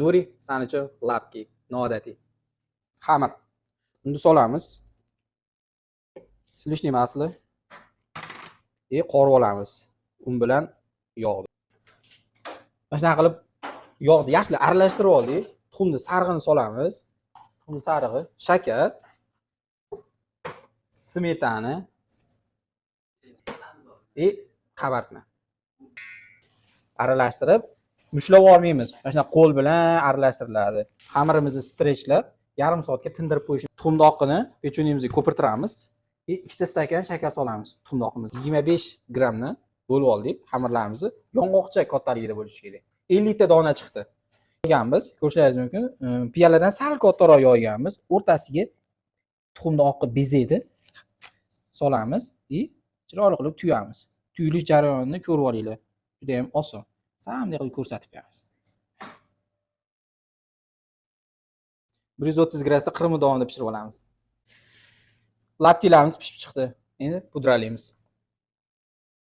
Nuri, san uchun lapki noodatiy. Xamir. Uni solamiz. Сливочное масло. И qorib olamiz. Un bilan yog'ni. Mana shunaqa qilib yog'ni yaxshilab aralashtirib oldik. Tuxumni sarig'ini solamiz. Tuxumni sarig'i, shakar, smetana и qabartma. Aralashtirib, mushlab olmaymiz. Mana shunaqa qo'l bilan aralashtiriladi. Xamirimizni stretchlab, yarim soatga tindirib qo'yish. Tuxumni oqini pechenye ko'pirtiramiz. И 2 stakan shakar solamiz tuxumni oqimiz. 25 grammni bo'lib oldik xamirlarimizni. Yong'oqcha kattaligida bo'lishi kerak. 50 ta dona chiqdi. Yoyganmiz, ko'rishingiz mumkin. Piyoladan sal kattaroq yoyganmiz. O'rtasiga tuxumni oqi bezaydi. Solamiz и chiroyli qilib tuyamiz. Tuyilish jarayonini ko'rib olinglar. Juda ham oson. Samday qilib ko'rsatib beramiz. 130 gradusda 40 minut davomida pishirib olamiz. Lapkilarimiz pishib chiqdi. Endi pudralaymiz.